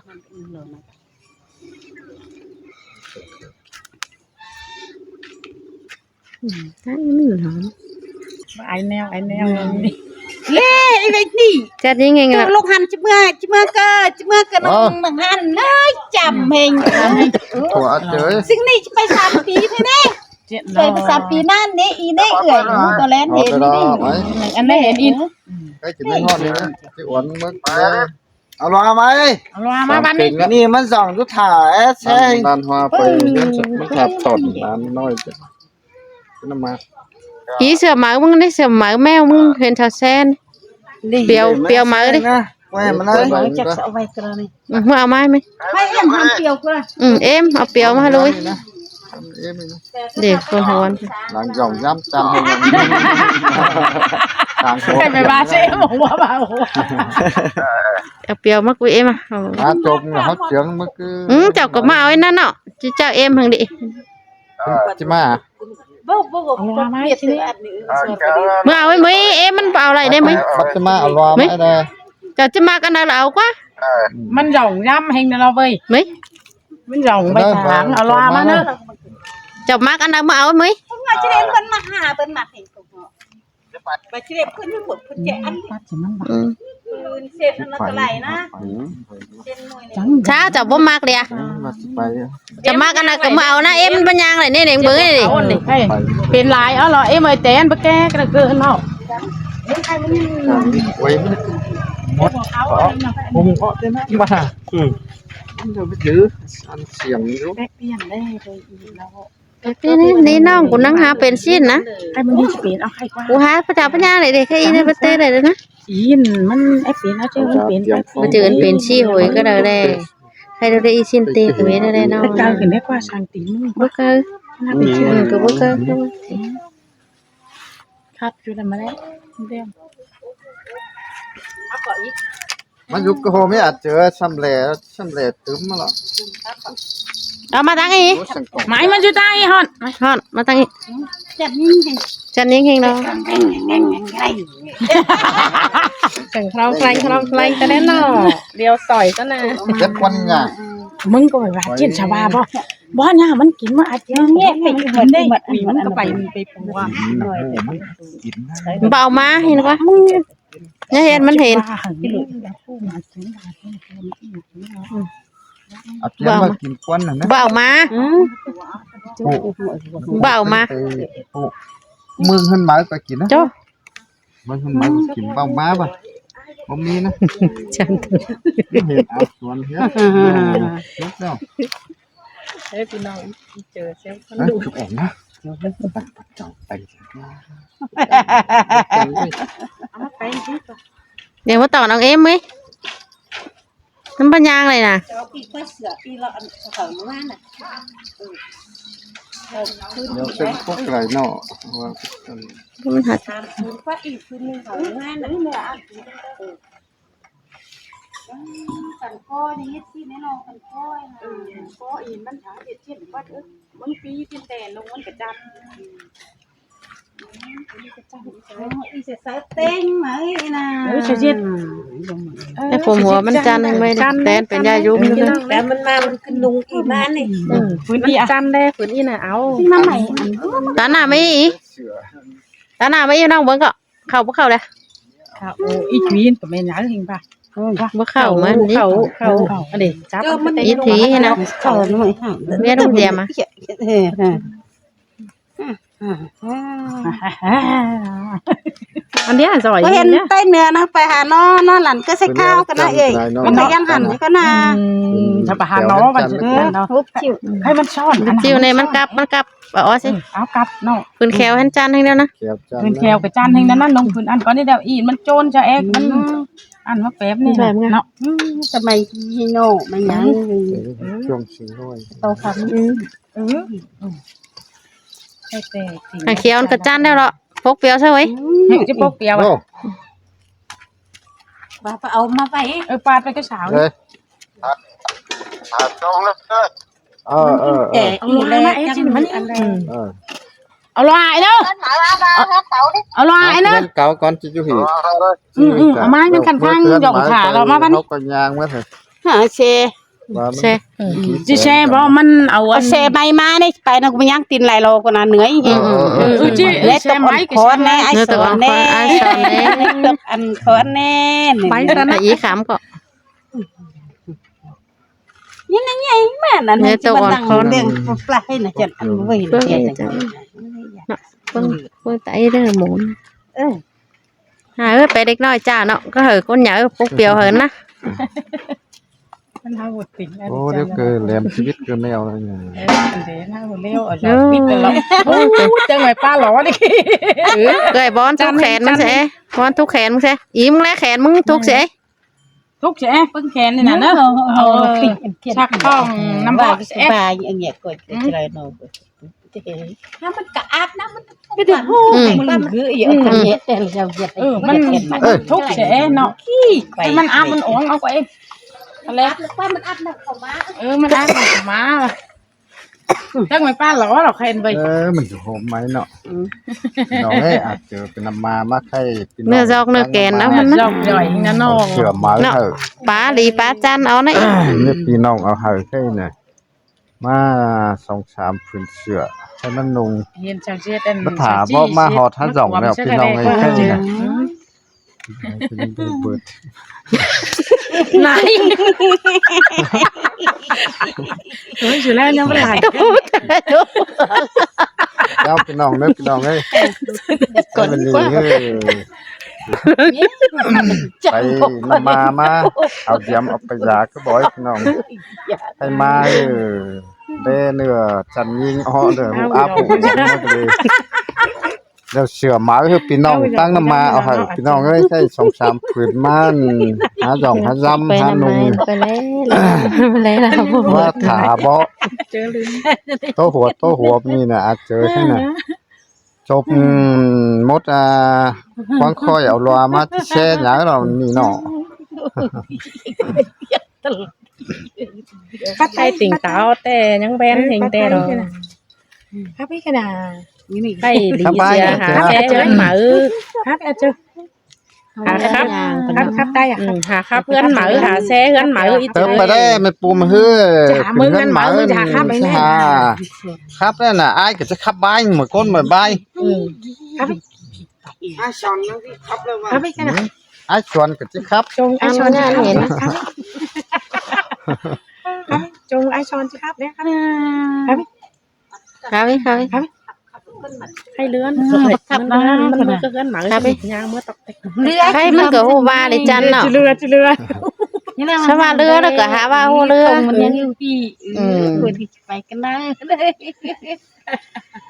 ອືມ ໄດ້ ມັນຫອມ ອາຍແນວ ອາຍແນວ ເລ ອີເວັກນີ້ ຈັດຍັງໄງ ໂຕ ລະ ລູກຫັ້ນ ຈະເມືອ ຈະເມືອເກີ ຈະເມືອເກີ ນ້ອງ ນ້ອງຫັ້ນເລີຍ ຈຳເຮັງ ໂອ້ ອັດເອີຍ ສິ່ງນີ້ຈະໄປສາມປີແທ້ເດ້ ເຈັດ ໄປສາມປີນັ້ນເດ້ ອີເດ້ເອື້ອຍ ໂຕແລນເຫັນນີ້ ອັນໃດເຫັນອີ ໃກ້ກິນໄດ້ຮອດນີ້ ຊິອວນເໝິດເລີຍ. ເອົາລວມມາໄວ້ ເອົາລວມມາບາດນີ້ ນີ້ມັນສອງຈຸດຫ້າ ແອດແຊງ ດ້ານຫົວໄປເຮືອນ ມັນຂາດຕອນດ້ານນ້ອຍ ເປັນນຳມາ ອີເສືອໝາມຶງນີ້ ເສືອໝາແມວມຶງ ເຫັນເຖົ້າແຊນ ປຽວ ປຽວໝາເດ້ ໄວ້ໃຫ້ມັນເລີຍ ຈັກເອົາໄວ້ກະລະນີ້ ອືມ ເອົາມາໃຫ້ ໄປເອັມ ຫ້າມປຽວກວ່າ ອືມ ເອັມ ເອົາປຽວມາໃຫ້ລຸຍ ເອັມ ເດັກຄົນຮອນ ຫຼັງຢ່ອງຢ້ຳຈຳໃຫ້ມັນ ໃຫ້ໄປວ່າເຊ ບໍ່ວ່າເວົ້າ ເອົາປຽວມາກຸເອັມ ມາ ມາຈົມເຮົາເຈືອງມາຄື ອືມ ເຈົ້າກໍມາເອົາໄອ້ນັ້ນເນາະ ເຈົ້າເອັມຫັ້ນເດ ເອີ ຊິມາ ບໍ່ ບໍ່ ບໍ່ ບໍ່ ເອົາມາໃຫ້ ເອົາ ເອົາ ເອັມ ມັນບໍ່ເອົາໄດ້ເດ້ ເອີ ມັນຊິມາເອົາລວມໃຫ້ໄດ້ ເຈົ້າຈະມັກອັນໃດລະເອົາກວ່າ ມັນຢ່ອງຢ້ຳແຮງເນາະເວີຍ ເອີ ມັນຢ່ອງໄປທາງ ເອົາລວມມາເນາະ ເຈົ້າມັກອັນໃດມາເອົາເວີຍ ເພິ່ນວ່າຈະໄດ້ເພິ່ນມາຫາ ເພິ່ນມາເຫັນກໍ ໄປເກັບຂຶ້ນໃຫ້ໝົດ ເພິ່ນຈະອັນ ປັດໃຫ້ມັນບາດ ອືມ ເຊັນອັນນັ້ນກໍໄດ້ນະ ອືມ ເຊັນໜ່ວຍນີ້ ເຈົ້າ ເຈົ້າບໍ່ມັກເດ ວ່າຊິໄປ ຈະມັກອັນໃດກໍມາເອົານະ ເອັມ ມັນບໍ່ຍ່າງໄດ້ນີ້ ເບິ່ງນີ້ ເອົານີ້ ເປັນຫຼາຍ ເອົາລະ ເອັມ ເອີຍ ແຕ່ອັນບໍ່ແກ່ກໍເກີນເນາະ ໂອ້ຍ ມັນໝົດ ເອົາ ບໍ່ມີເອາະເດ້ນະ ບໍ່ຫາ ອືມ ມັນຈະໄປຖືອັນສຽງຢູ່ ແປກປ່ຽນໄດ້ ໄປອີກແລ້ວ ເປັນນີ້ ນີ້ນ້ອງ ກູນັ່ງຫາເປັນຊີ້ນນະ ໃຫ້ມັນມີສະເປນ ເອົາໃຫ້ກວ່າ ກູຫາພະເຈົ້າພະຍາໄດ້ເດ້ ແຄ່ອີນີ້ບໍ່ເຕີໄດ້ເດ້ນະ ອີນ ມັນແອບເປັນ ເອົາເຈົ້າມັນເປັນ ບໍ່ເຈີອັນເປັນຊີ້ໂຫຍກໍໄໄດ້ແດ່ ໃຫ້ໄດ້ອີຊີ້ນເຕກໍມີໄດ້ເນາະ ໄກຂຶ້ນໄດ້ກວ່າຊ່າງຕີນ ບໍ່ໄກ ມັນເປັນຊີ້ນກໍບໍ່ໄກ ຄັບຢູ່ນຳມາແລ້ວ ເອົາເກາະອີກ ມັນຢູ່ກະໂຮມ ອາດເຈີຊ່ຳແຫຼ ຊ່ຳແຫຼຕຶມມາລະ ເອົາມາຕັ້ງອີກ ໄມ້ມັນຢູ່ໃຕ້ຮອດ ຮອດ ມາຕັ້ງອີກ ຈັດນີ້ ຈັດນີ້ເຮງເນາະ ແຂ່ງຄອງແຂ່ງແຂ່ງແຂ່ງແຂ່ງແຂ່ງ ແຂ່ງຄອງແຂ່ງແຂ່ງແຕ່ແນ່ນອນ ລຽວສອຍຊະນະ ເຈັບຄວັນຫຍ້າ ມຶງກໍວ່າຈິນຊາວາບໍ່ ບໍ່ຫຍ້າມັນກິນ ມາອັດແຍງແຍກໄປກິນໄດ້ ມັນກໍໄປ ມັນໄປປົວ ມັນກິນໄດ້ ບໍ່ເອົາມາ ເຫັນວ່າ ນີ້ເຫັນ ມັນເຫັນ ເອົາແກມມາກິນກ່ອນນະ ບໍ່ເອົາມາ ບໍ່ເອົາມາ ອືມ ໂອ້ ບໍ່ເອົາມາ ໂອ້ ມຶງຫັ້ນມາກໍກິນນະ ໂຈ ມັນ ມັນກິນເບົາມາບໍ່ ບໍ່ມີນະ ເຫັນເອົາສວນເຮັດ ເຮັດແລ້ວ ເອີ ພີ່ນ້ອງ ເຈີເຊວ ເອີ ແອນນະ ເຈົ້າໄປ ເອົາມາໄປ ດຽວມາຕໍ່ນ້ອງເອັມເວີຍ ມັນບໍ່ຍ່າງເລີຍນະ ເຈົ້າປີກເສືອ ປີລະອັນເຂົາມານະ ດຽວເປັນພວກໄກເນາະ ວ່າ ມັນຫາ ສາມຄືນ ກວ່າອີກຄືນໜຶ່ງເຂົາມານະ ເອີ ອືມ ສັນຄໍນີ້ເຮັດຊີ້ນແນ່ນອນ ສັນຄໍ ເອີ ສັນຄໍອີມັນຫາເຮັດຊີ້ນບັດ ເອີ ມັນປີເປັນແຕ່ລົງມັນກະຈັນ ອືມ ອີກະຈັນ ອີກະຈັນ ອີກະໃສ່ເຕັງໄວ້ນະ ເອີ ຊິເຮັດ ແຕ່ຜົມຫົວມັນຈັນ ແຕ່ເປັນຍາຍຸງ ແຕ່ມັນມາ ມັນຂຶ້ນນຸ່ງອີກບ້ານນີ້ ອືມ ຟື້ນອີ ມັນຈັນແດ່ ຟື້ນອີນະ ເອົາ ມາໃໝ່ ຕາໜ້າມາອີກ ຕາໜ້າມາອີກ ນ້ອງເບິ່ງກໍ ເຂົ້າບໍ່ເຂົ້າແຫຼະ ເຂົ້າ ໂອ້ ອີກວີນກໍແມ່ນຫຍັງເຫັນປະ ເອີ ບໍ່ເຂົ້າ ມານີ້ ເຂົ້າ ເຂົ້າ ອັນນີ້ຈັບ ເອີ ມັນ ອີກວີນນະ ເຂົ້າໜ້ອຍຫາງ ເວນເດຍມາ ເອີ ເອີ ອັນນີ້ສອຍ ບໍ່ເຫັນໃຕ້ເໜືອນະ ໄປຫານອ ນອນຫຼັນກໍໃສ່ຂ້າວກັນນະເອງ ມັນກໍຍັງຫັນຢູ່ກັນນະ ອືມ ຖ້າໄປຫານອ ມັນຊິເນາະ ໃຫ້ມັນຊ້ອນ ມັນຈິ້ວນີ້ ມັນກັບ ມັນກັບ ເອົາຊິ ເອົາກັບເນາະ ຂຶ້ນແຄວຫັ້ນຈັນແຮງແລ້ວນະ ຂຶ້ນແຄວກະຈັນແຮງນັ້ນນະ ລົງຂຶ້ນອັນກ່ອນນີ້ດຽວອີມັນໂຈນຈະແອກ ມັນອັນມາແປບນີ້ເນາະ ອືມ ສະໄໝທີ່ໂນມາຫຍັງ ອືມ ຊ່ວງຊິງນ້ອຍ ໂຕຄັກ ອືມ ເອີ ໃຫ້ແຕ່ ຫາແຄວກະຈັນແລ້ວເນາະ ປົກປຽວຊະເວີຍ ອືມ ຈະປົກປຽວ ໂອ້ ວ່າໄປເອົາມາໄວ້ ເອີ ປາດໄປກະສາວ ເອີ ເອີ ເອີ ເອີ ເອົາມາ ເອົາມາ ເອັດຈິ້ນມານີ້ ເອີ ເອົາລະ ໄອ້ເດີ ເອົາລະ ໄອ້ເດີ ເອົາເກົ່າກ່ອນ ຊິຢູ່ພີ້ ອືມ ອືມ ເອົາມາ ມັນຄັນຂ້າງ ເຮົາກໍຍ່າງມາເຖາະ ເອີ ແຊ ວ່າມັນ ແຊ ອືມ ຊິແຊບໍ່? ມັນເອົາ ເອົາແຊໄມ້ມານີ້ ໄປນຳກໍບໍ່ຍັງຕີນຫຼາຍໂລກວ່ານັ້ນເໜືອຍ. ເອີ ເອີ ເອີ ເອີ ເອີ ເອີ ເອີ ແຊໄມ້ກໍແຊໄມ້ ເນື້ອຕົວອ່ອນ ອ້າຍສອນແດ່ ອັນຄອນແດ່ ໄປຊັ້ນນະ ອີກຄຳກໍ ຍັງໄງ ແມ່ນອັນ ເນື້ອຕົວອ່ອນຄອນ ເລື່ອງປາຍນະ ຈັນອັນເວີຍນະ ເນາະ ເບິ່ງ ເບິ່ງຕາເອີເດີໝູນ ເອີ ຫາເອີ ໄປເດັກນ້ອຍຈ້າເນາະ ກໍເຫີຄົນໃຫຍ່ເອີ ປົກປຽວເຫີນນະ ມັນຫາບໍ່ເປັນ. ໂອ້ ດຽວເກີດແຫຼມຊີວິດເກີດແນວນັ້ນ ເອີ ເດ້ ເຮົາເລວ ເອີ ເຈົ້າ ໂອ້ ຈັ່ງໄຫວປ້າຫຼໍນີ້ ເອີ ເອື້ອຍບອນທຸກແຂນມັນແຊ ບອນທຸກແຂນມຶງແຊ ອີມແລະແຂນມຶງທຸກແຊ ທຸກແຊ ເບິ່ງແຂນນີ້ນະເນາະ ເອີ ຊັກທ້ອງນຳບໍ່ແຊ ບາຍອັນເນີ້ຍກໍຈະໄດ້ເນາະ ແລ້ວມັນກໍອາບນ້ຳ ມັນກໍ ອືມ ມັນຄືອີ ອືມ ເຮັດແຕ່ລະເຮັດ ເອີ ມັນທຸກແຊເນາະ ມັນອາບມັນອອງເອົາໄປ ແລ້ວມັນອາບນ້ຳເຂົ້າມາ ເອີ ມັນອາບນ້ຳເຂົ້າມາ ຈັກແມ່ນປ້າຫຼໍ ເຮົາແຂນໄປ ເອີ ມັນຊິໂຮມໄໝເນາະ ອືມ ນ້ອງເອີຍ ອາດຈະເປັນນ້ຳມາມາໄຂ່ພີ່ນ້ອງ ເນື້ອຈອກເນື້ອແກນເອົາ ເນື້ອຈອກຍ່ອຍນະນ້ອງ ເຊື່ອມາເນາະ ເອີ ປາຫຼີປາຈັນເອົານະ ເອີ ພີ່ນ້ອງເອົາໃຫ້ໄຂ່ນະ ມາສອງສາມຜືນເສື້ອໃຫ້ມັນນຸ່ງ ເຫັນຊ່າງເຮັດອັນ ມາຖ້າບໍ່ມາຮອດຫາດອງແລ້ວ ພີ່ນ້ອງເອີຍ ໄຂ່ນະ ນາຍ ເອີຍ ຢູ່ແລ້ວຍັງບໍ່ໄດ້ ເຈົ້າ ພີ່ນ້ອງເດີ ພີ່ນ້ອງເອີຍ ໃຫ້ມັນດີເດີ ໄປນຳມາ ມາເອົາຢາມເອົາໄປຢາຄືບໍ່ ພີ່ນ້ອງ ໃຫ້ມາເດີ ເດ້ເນື້ອຈັນຍິງເອົາເດີ ອາບ ແລ້ວເສື້ອມາຄືພີ່ນ້ອງຕັ້ງນຳມາເອົາໃຫ້ ພີ່ນ້ອງເອີຍ ໃຊ້ສອງສາມຜືນມາ ຫາດອງຫາຢາມຫານຸ່ງ ໄປແລ້ວ ໄປແລ້ວ ວ່າຖ້າບໍ່ ໂຕຫົວ ໂຕຫົວນີ້ນະ ອາດເຈີນະ ຈົບ ອືມ ໝົດ ອ່າ ຄວາມຄ່ອຍເອົາລວມາແຊຫຍັງເນາະ ນີ້ເນາະ ປັດໄຕຕິ່ງຕາແຕ່ຍັງແບນເຫັງແຕ່ດອກ ຄັບອີກຂະໜາດ ໄປດີເສຍຫາແຊເຮືອນໝາ ຄັບອາເຈີ ຫາຄັບ ຄັບ ຄັບໄດ້ອະ ອືມ ຫາຄັບເຮືອນໝາ ຫາແຊເຮືອນໝາ ອີເຈີ ໄປໄດ້ແມ່ປູມເຮືອ ຈະຫາເມືອງນັ້ນມາ ຈະຫາຄັບໄປແນ່ ຄັບນັ້ນນະ ອ້າຍກໍຈະຄັບບາຍ ເມື່ອກ່ອນເມື່ອບາຍ ອືມ ຄັບ ອ້າຍສອນຍັງຊິຂັບເລີຍວ່າ ຂັບອີກນະ ອືມ ອ້າຍສອນກໍຊິຂັບ ຈົ່ງອ້າຍສອນຊິຂັບ ເຫັນ ຈົງອ້າຍສອນຊິຂັບເດ້ ຂັບ ຂັບ ຂັບ ຂັບ ໃຫ້ເລື່ອນ ອືມ ຂັບ ມັນ ນະ ມັນ ມັນກໍເຮືອນໝາ ຂັບ ຍ່າງເມືອຕອກແຕກ ເຮືອ ໃຫ້ມັນກໍຮູ້ວ່າໄດ້ຈັນເນາະ ຊິເຫຼືອ ຊິເຫຼືອ ສະວ່າເຫຼືອແລ້ວກໍຫາວ່າຮູ້ເຫຼືອ ມັນຍັງຢູ່ພີ້ ອືມ ເພິ່ນຊິໄປກັນນະ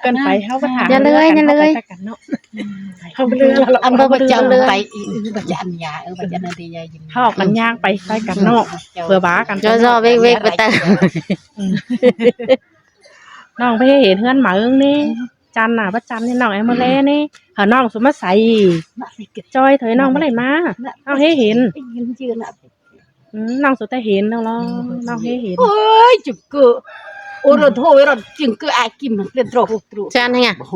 ເກີນໄປ ເຮົາກໍຖາມ ຢ່າເລີຍ ຢ່າເລີຍ ເຮົາເລີຍ ເຮົາບໍ່ຈັກໄປອີກ ບໍ່ຈັກອັນຍາ ເອີ ບໍ່ຈັກອັນທີ່ຍາ ເຮົາອອກກັນຍ່າງໄປໃສ່ກັນເນາະ ເພື່ອວ່າກັນ ຈໍ້ໆ ເວັກໆ ໄປຕາ ນ້ອງໄປເຫັນເຮືອນໝາເອີງນີ້ ຈັນນະ ພະຈັນນີ້ ນ້ອງແອມເບີແລນີ້ ເຮົານ້ອງສຸມາໃສ ຈອຍເຖຍ ນ້ອງບໍ່ໄດ້ມາ ນ້ອງເຫັນ ອືມ ນ້ອງສຸແຕ່ເຫັນເນາະ ນ້ອງເຫັນ ໂອ້ຍ ຈຸກເກີ ໂອໂລໂທເວໂຣ ຈຶ່ງຄືອາກິມເປັນໂຕໂຕ ຈັນຫຍັງ ໂອ້ໂຫ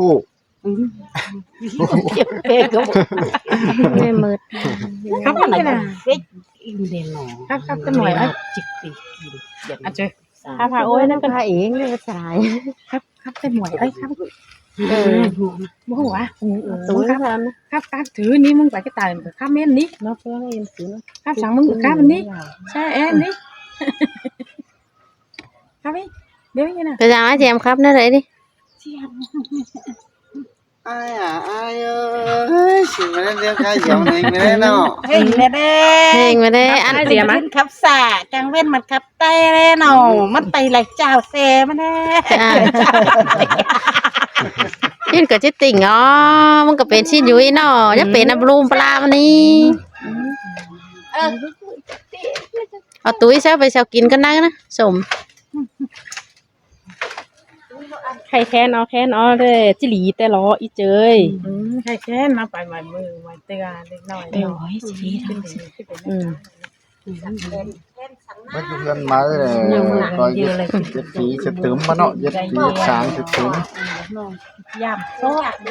ອືມ ເຈັບເປກໍບໍ່ ແມ່ໝົດ ຄັບ ຄັບ ຈັກໜ່ອຍ ອາເຈີ ພາພາ ໂອ້ຍ ນັ້ນກໍພາເອງເລີຍສາຍ ຄັບ ຄັບ ຈັກໜ່ອຍ ເອີຍ ຄັບ ເອີ ບໍ່ຮູ້ຫວາ ເອີ ຕູນ ຄັບ ຄັບ ຖືນີ້ ມຶງໄປກະຕ່າຍ ຄັບແມ່ນນີ້ ເນາະ ເພື່ອໃຫ້ມັນຖື ຄັບສັງ ມຶງກໍຄັບອັນນີ້ ໃຊ່ແອນນີ້ ຄັບອີກ ດຽວນີ້ນະ ໄປທາງອ້າຍແຈມ ຄັບແນວໃດນີ້ ອ້າຍອະ ອ້າຍເອີຍ ຊິມາໄດ້ດຽວຂ້າດຽວເອງແດ່ເນາະ ເຮງແດ່ ເຮງແດ່ ອັນ ຄັບສາ ກາງເວັນມັນຄັບ ໄຕແລ້ວເນາະ ມັນໄຕໄຫຼເຈົ້າແຊມາແນ່ ຊີ້ນກໍຊິຕິ່ງອໍ ມັນກໍເປັນຊີ້ນຢູ່ອີເນາະ ຍັງເປັນອະບລູມປະລາມນີ້ ເອີ ເອົາຕຸ້ຍຊະ ໄປເຊົາກິນກັນໄດ້ນະ ສົມ ໄຂ່ແຄນເອົາ ແຄນເອົາເດີ ຈິຫຼີແຕ່ຫຼໍອີເຈີຍ ອືມ ໄຂ່ແຄນເອົາໄປໄວ້ມື້ໄວ້ເຕືອເລັກນ້ອຍເນາະ ໂອ້ຍ ຊິດີເນາະ ອືມ ມາຢູ່ເຮືອນໃໝ່ເລີຍ ກໍເຮັດ ເຮັດສີສະຕຶມມາເນາະ ເຮັດສີສາງສະຕຶມ ຍາມຊອກເດ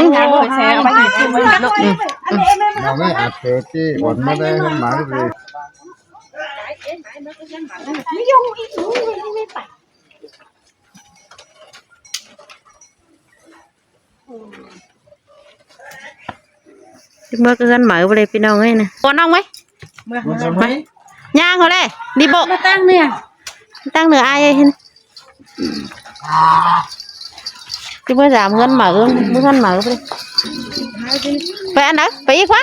ງ ເອົາໄປແຊ ເອົາໄປອີກ ເອົາໄປອີກເນາະ ອືມ ອືມ ນ້ອງເອີຍ ອາດເກີດທີ່ອ່ອນມາໄດ້ ເຫັນໝາເລີຍ ເມືອເຮືອນໃໝ່ບໍ່ໄດ້ ພີ່ນ້ອງເອີຍນະ ບໍ່ນ້ອງເວີຍ ເມືອ ໄປ ຍ່າງເຂົາແຫຼະ ນີ້ບໍ່ ມາຕັ້ງເໜືອ ຕັ້ງເໜືອອາຍເຫັນ ຊິເມືອສາມເຮືອນໃໝ່ ເອີ ເມືອເຮືອນໃໝ່ບໍ່ໄດ້ ໄປອັນໃດ ໄປອີກວະ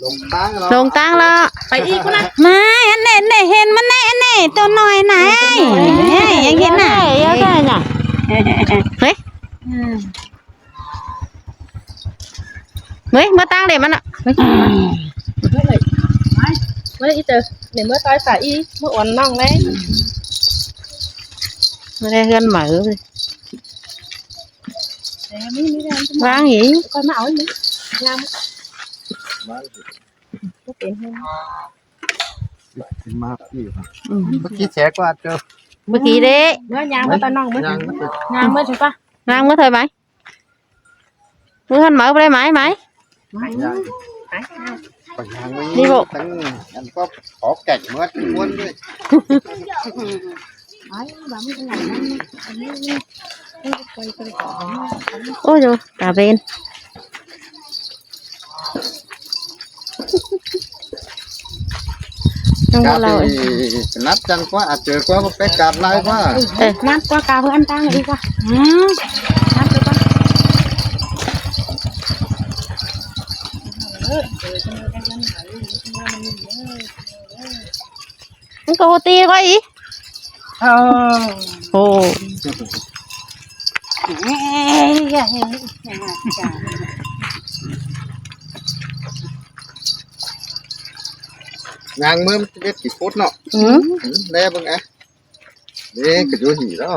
ຫຼົງທາງແລ້ວ ຫຼົງທາງແລ້ວ ໄປອີກພຸ້ນນະ ມາ ອັນນີ້ ອັນນີ້ ເຫັນມັນແນ່ ອັນນີ້ ໂຕນ້ອຍນະ ເອີຍ ເອີຍ ຢາກເຫັນນະ ເອີຍ ເອີຍ ເຮີ້ຍ ອືມ ເຮີ້ຍ ມາຕັ້ງເດ້ມັນນະ ເຮີ້ຍ ມາອີເຕີ ນີ້ ເມືອຕ່ອຍສາອີ ເມືອອ່ອນນ້ອງແລ້ວ ມາໄດ້ເຮືອນໃໝ່ເອີຍ ວາງອີກ ຄ່ອຍມາເອົາອີກ ງາມ ມາ ບໍ່ເປັນຫຍັງ ມາອີກ ອືມ ເມື່ອກີ້ແຊກວ່າເຈີ ເມື່ອກີ້ເດ້ ເມືອຍ່າງມາຕານ້ອງ ເມືອ ຍ່າງມາເທີ ຍ່າງເມືອເທີປະ ຍ່າງມາເທີໄໝ ເມືອຫັ້ນໄໝ ບໍ່ໄດ້ໄໝ ໄໝ ໄປຍ່າງໄປຍ່າງ ນີ້ບໍ່ ທັງອັນກໍຂໍແກກເມືອທຸກຄົນເລີຍ ໂອ້ຍ ຕາເປັນ ຍັງບໍ່ເລົ່າອີກ ກາດນີ້ ນັດກັນກວ່າ ອາດເຈີກວ່າ ບໍ່ໄປກາດຫຼາຍກວ່າ ເອີ ນັດກວ່າກາເພື່ອອັນຕັ້ງອີກວ່າ ອືມ ນັດກວ່າ ມັນກໍບໍ່ຕີຂ້ອຍອີກ ເອີ ໂອ້ ຍ່າງເມືອມັນເປັນຂີ້ຟຸດເນາະ ອືມ ແລເບິ່ງອະ ເດ້ ກະຢູ່ນີ້ແລ້ວ